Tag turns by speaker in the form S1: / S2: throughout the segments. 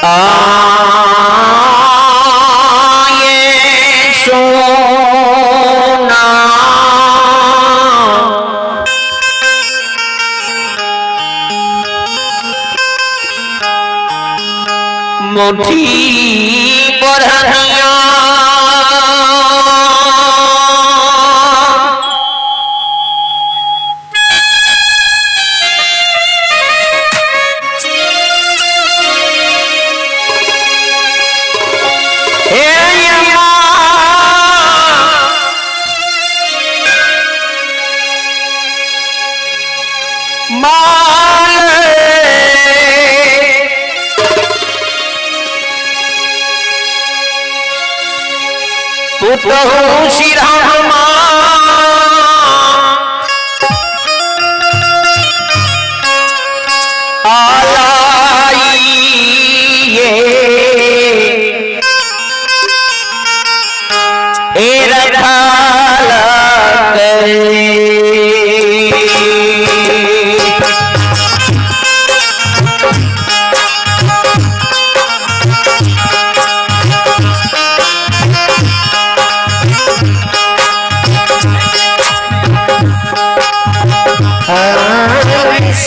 S1: आए सोना मुट्ठी बढ़निया हे अम्मा माल पुतहु सिरहमा आलाइए हे रखाल करे।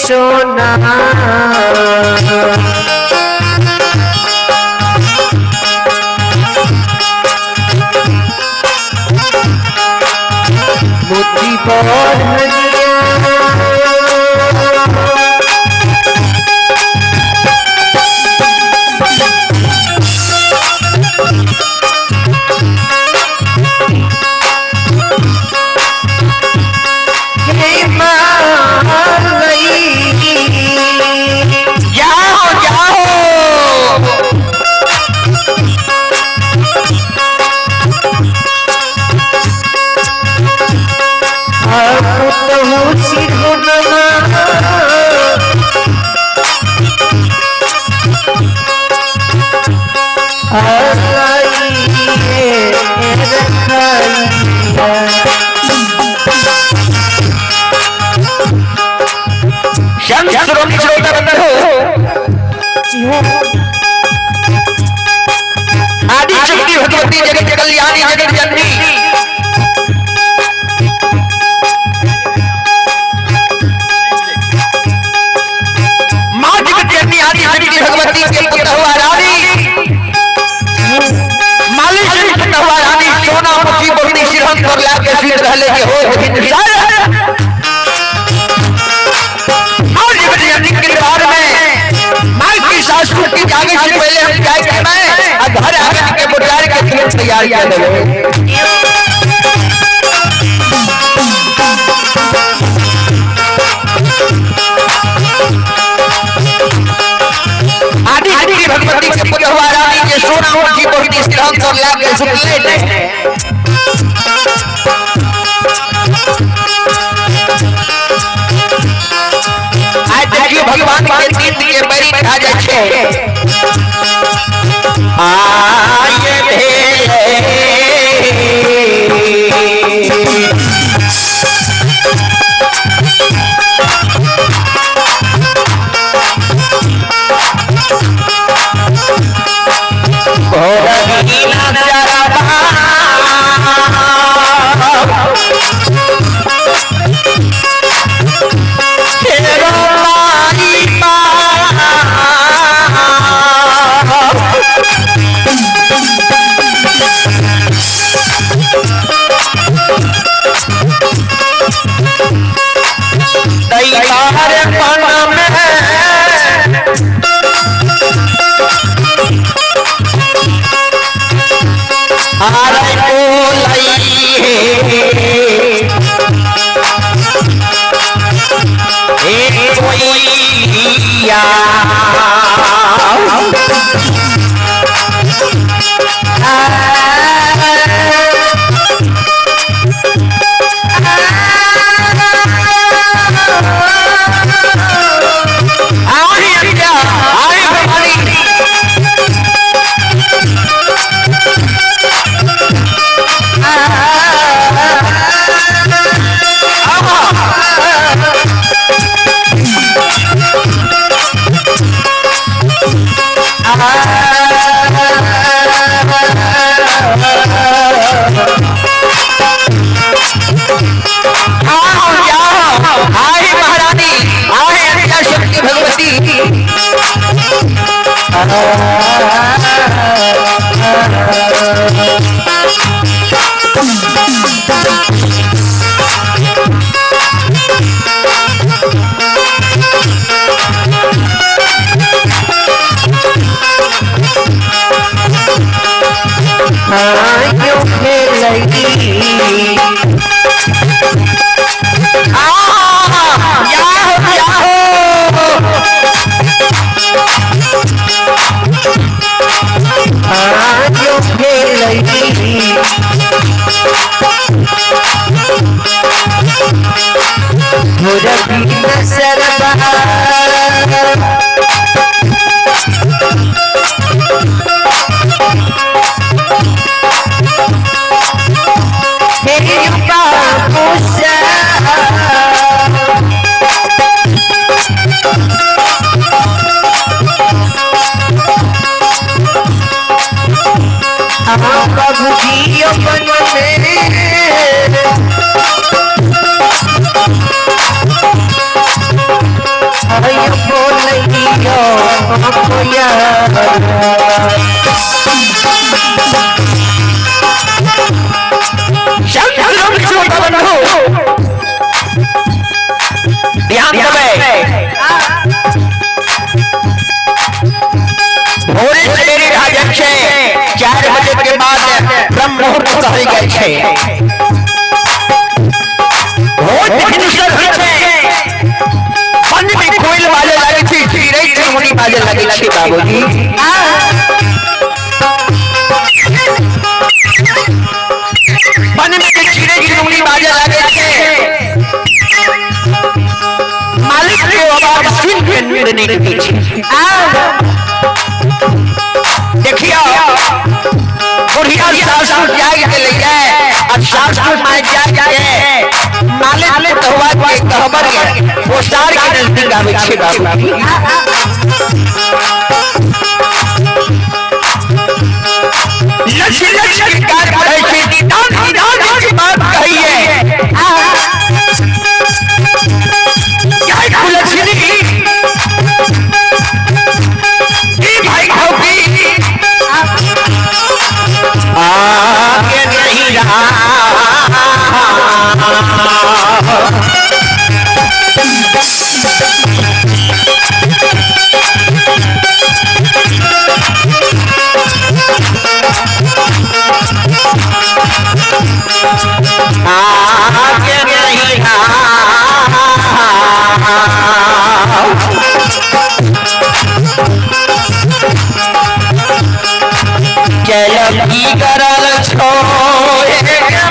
S2: सोना मोती पर
S1: जाओ जाओ। संत श्रोमणी श्रोता बंधु, आदि शक्ति भगवती जगत कल्याणी जगत जननी माँ जगत जननी आदि शक्ति भगवती के पुतहुआ रानी मालेश्वरी पुतहुआ रानी सोना मुखी बहुनी सिरहन पर लाके सीट रहले के हो और जगत जननी के दरबार में माँ की सासू की जागे से पहले हम जाए के मैं और घर आंगन के बुटार के तुरंत तैयार कर देवे। आदि शक्ति भगवती के पुतहुआ रानी के सोना मुखी बहुनी सिरहन पर लाके सुतले नहीं। आइ देखियो भगवान के नींद के बड़ी खा जाइ छै। आय भेलै भोरहिना चरबा फेरो माई पाप। आओ जाओ, आए महारानी, आए अंजा शक्ति भगवती।
S2: आयो खेलई।
S1: आओ जाओ जाओ।
S2: आयो खेलई। भोरबी नसरबा। हे बाबूसा। बाबूजी अपन में आयो बोलियो कोया।
S1: ध्यान देबै, भोरे सवेरे भए जाइ छै, 4 बजे के बाद ब्रह्म मुहूर्त कहल जाइ छै। होइत भिनसर होइ छै, वन में कोयल बाजे लागै छै, चिड़ै चुनमुनी बाजे लागै छै। बाबूजी, वन में जे चिड़ै चुनमुनी बाजे लागै छै, मालिक के आवाज सुन के नींद नहीं टूटै छै। देखियो, बुढ़िया सासु जाग गेलैया आ सासु माय जाग के मालिक पुतहुआ के कहबर के ओसार के नजदीक आबै छै। बाबूजी, लक्ष्य लक्ष्य के कार्य करै छै, निदान निदान के बात कहिए क्या कुलक्षणी ई भाई खौकी आगे नहीं रहा। आगे नहीं रहा। चल की करल छो
S2: आगे नहीं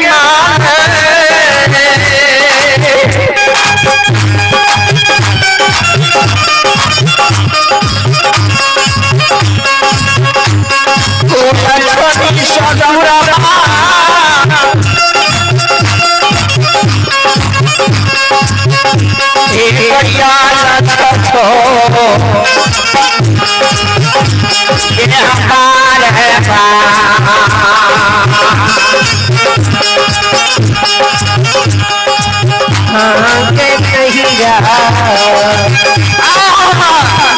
S2: रहा।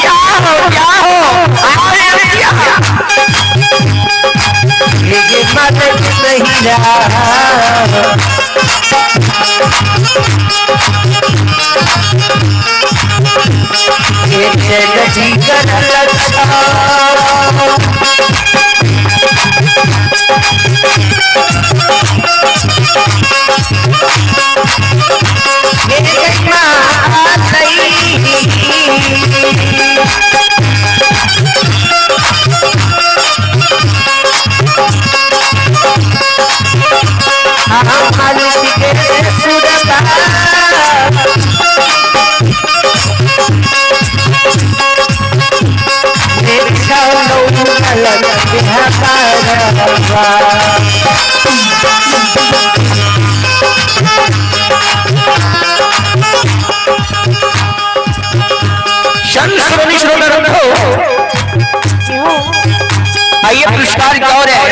S1: क्या हो क्या हो आए क्या?
S2: ये मालिक नहीं रहा। ये चल कर लच्छा।
S1: संत श्रोमणी श्रोता। आइए पुरस्कार की ओर है।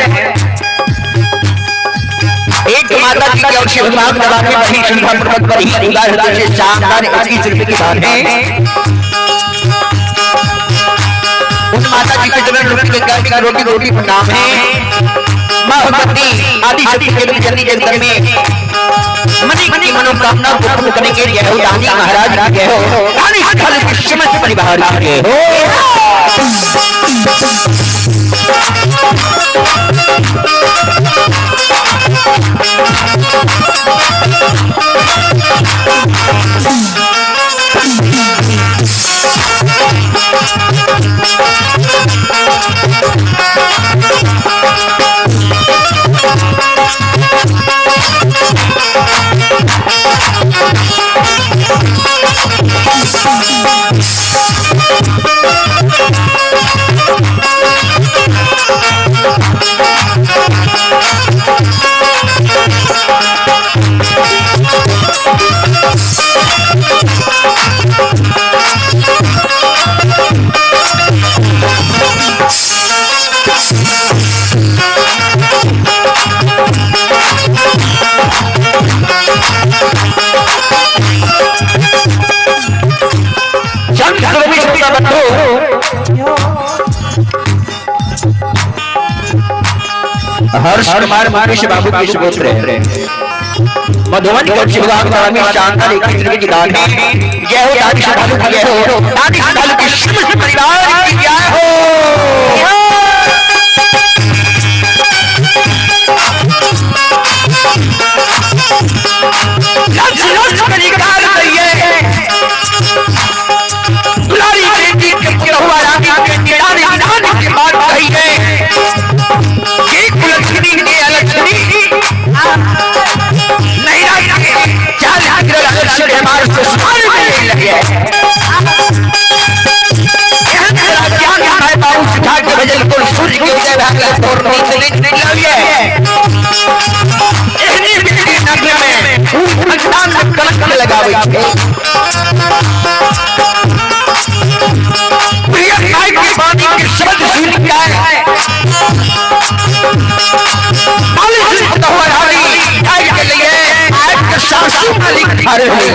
S1: एक माता जी की ओर से भगवान दबा के बड़ी श्रद्धा पूर्वक बड़ी उदार हृदय से शानदार 21 रुपए की दान है। उस माता जी के चरण रोटी के रोटी रोटी प्रणाम है। माँ भगवती आदि शक्ति के जननी जगदम्बे में मनी की मनोकामना को पूर्ण करेंगे। जय हो दानी महाराज की जय हो, दानी स्थल के समस्त परिवार की जय हो। चंद श्रोता बंधु, हर्ष कुमार मुकेश बाबू के सुपुत्र मधुबन के विभाग में शानदार 21 रुपए की दान है। जय हो दादी श्रद्धालु की जय हो, दादी श्रद्धालु के समस्त परिवार की जय हो। लक्ष लक्ष परिकार करिए दुलारी बेटी के पुतहुआ रानी के रानी रानी के बात कही है कि कुलक्ष्मी के अलक्ष्मी नहीं रखे चाल अलक्ष्मी हमारे ससुराल में लगे। ज्ञान है बाबू सिखा के भजन को सूर्य के उदय भाग तोर नहीं नहीं लगे। एहनी बिजली नगरी में संतान में कलंक लगावे छे। प्रिय भाई की वाणी के शब्द सुन के आए मालिक हुआ रानी आए के लिए आज के सासू मालिक खड़े हुए।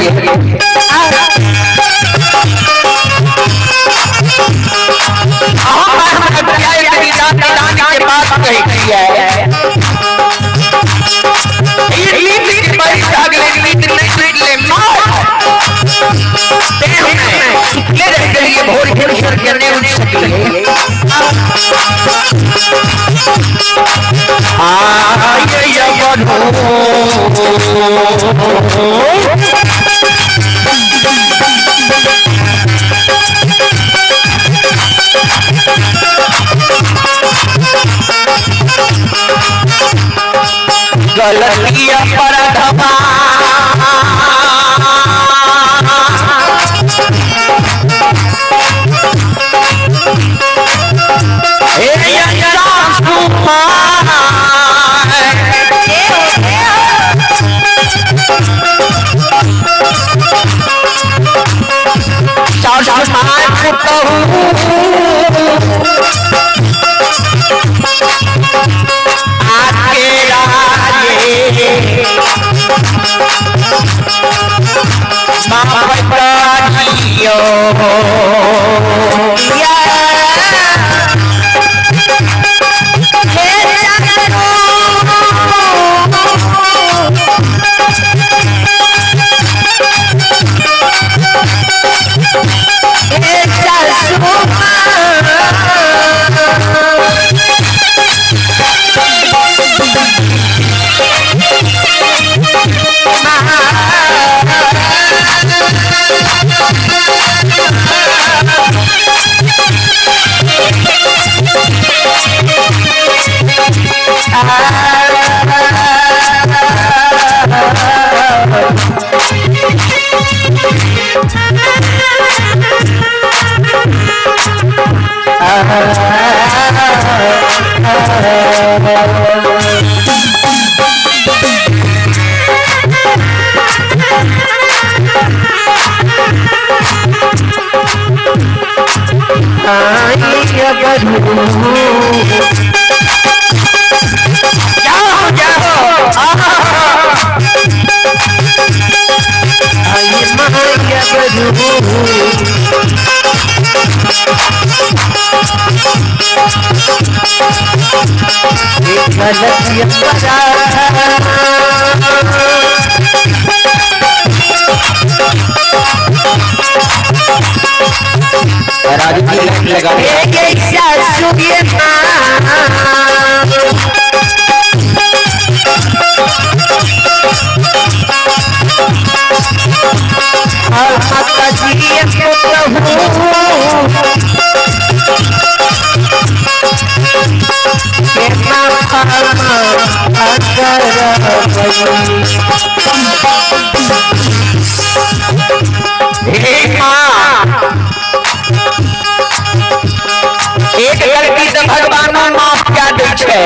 S1: हम तेरी दान दान के बात कही है। ये नींद की बड़ी भागले नींद नहीं ले मार सुतले रह गई भोर भोर भोर करने उठ सकी आये यवनो। गलतिया पर धमा हे सासू सासू माँ कहूँ आके राजे माँ
S2: आई अगर
S1: राजू जी लाइट लगा दे। हे माँ, एक गलती तो भगवानो माफ क्या दै छै।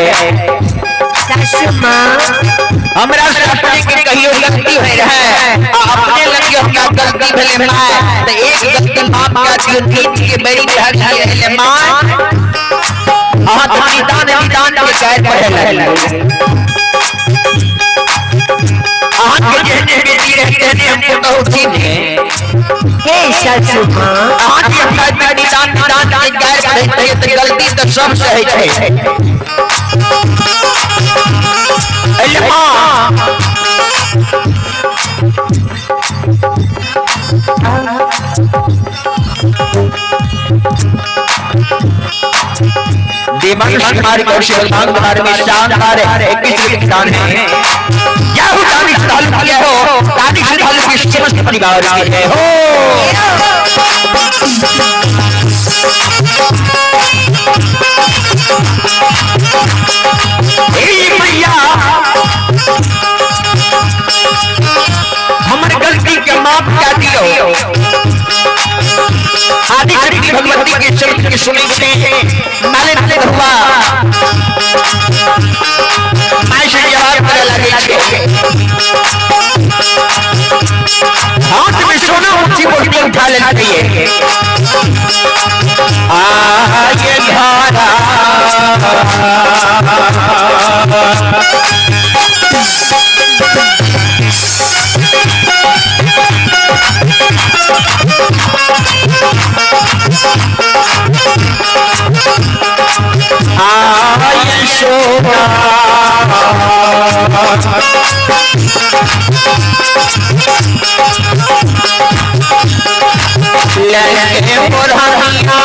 S1: हमरा से अपने के कहियो गलती होय रहे आ अपने लगे हमरा गलती भेले माय, त एक गलती माफ क्या दियो, तीन के बेरी रहल छले माय। अहाँ त निदान निदान के गायर पढ़े लगल। अहाँ के जेहने बेटी रहे तेहने हमको कहू चिन्हे। अहाँ के हमरा निदान निदान के गायर पढ़ैत रहियै त गलती त सब से होइ छै। अरे माँ, देवांग कुमार कौशल कुमार में शानदार 21 रुपये दान है। क्या हो दानी श्रद्धालु किया हो, दानी श्रद्धालु के समस्त परिवार की जय हो। हे मैया, हमर गलती के माफ कर दियो। आदि शक्ति भगवती के शब्द के सुनै छै माले हुआ माय से जवाब करे लगे छै। हाथ में सोना ऊंची बोली उठा लेना चाहिए। आ ये धारा आय सोना लगे मोरहनिया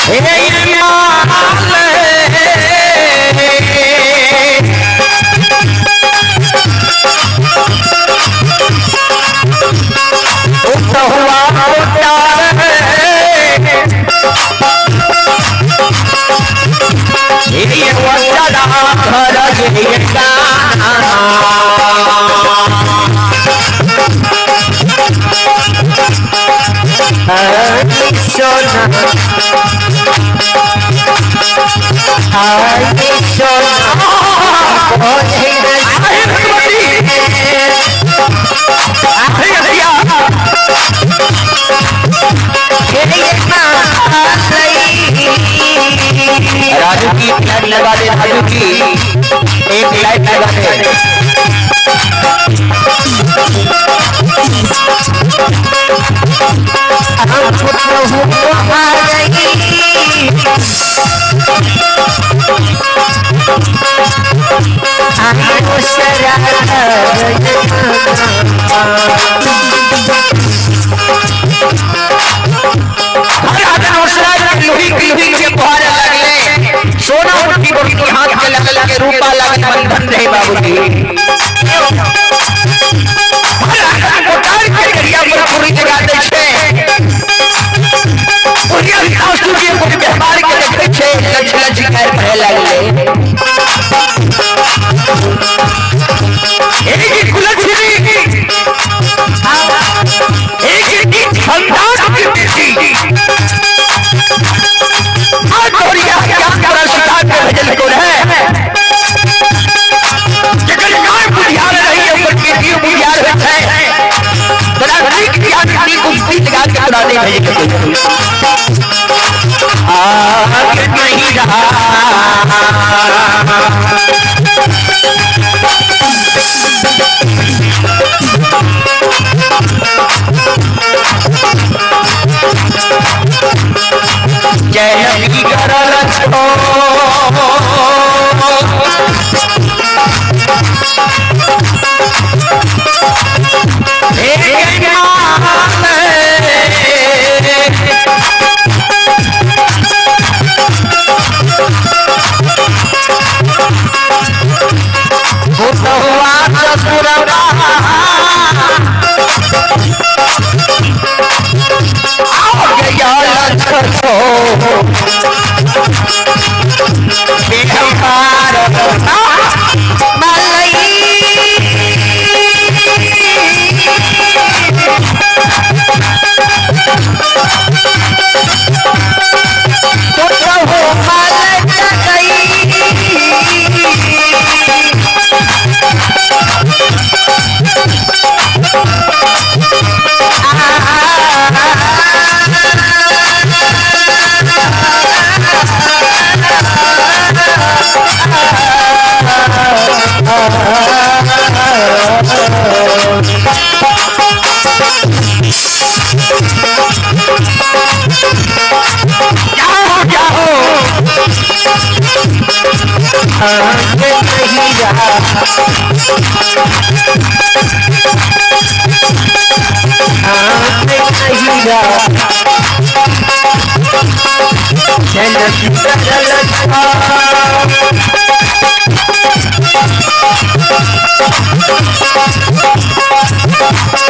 S1: हे माल हुआ ये वचना घर ये राजू की लाइट लगा दे, राजू की एक लाइट लगा दे। लोही के फुहारे लगले, सोना उनकी बोटी हाथ के लगल के रूपा लगल बंधन रहे बाबूजी। मोटार के गरिया पर पूरी जगह दै छै। बुढ़िया सासु के कोई व्यवहार के देखै छै, लछ लछ कर पढ़े लगले। एक कुलच्छनी, एक एक खानदान की बेटी भजन को है, जकर नाम बुधियार रही ओकर बेटियो बुधियार होय छै। तोरा नीक ज्ञान नीक उक्ति लगा के तोरा नहीं भेजे के कोई आगे नहीं रहा।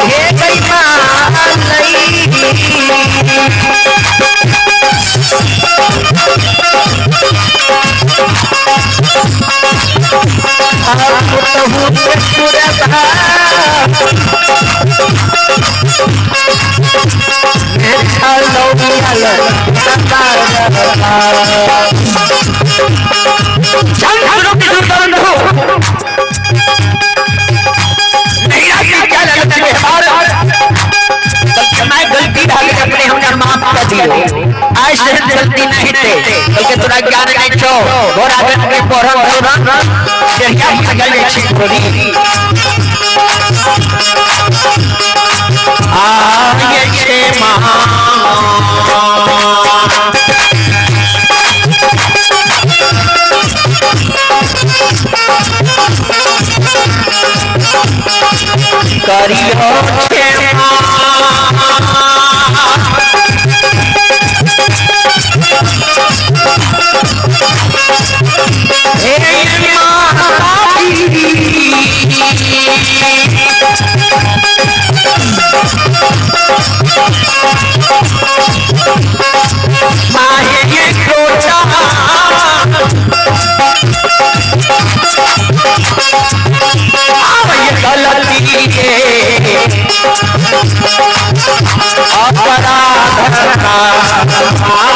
S2: हे गई
S1: मैं गलती भागे अपने हमने माफ कर दियो। ऐसे गलती नहीं थे बल्कि तोरा ज्ञान नहीं छो घोड़ा के पढ़ल धरन चढ़िया भागल जाइ छी गोरी आ ये छे मां करियो क्षमा। हे माही माहे कोटा गलती के अपराध का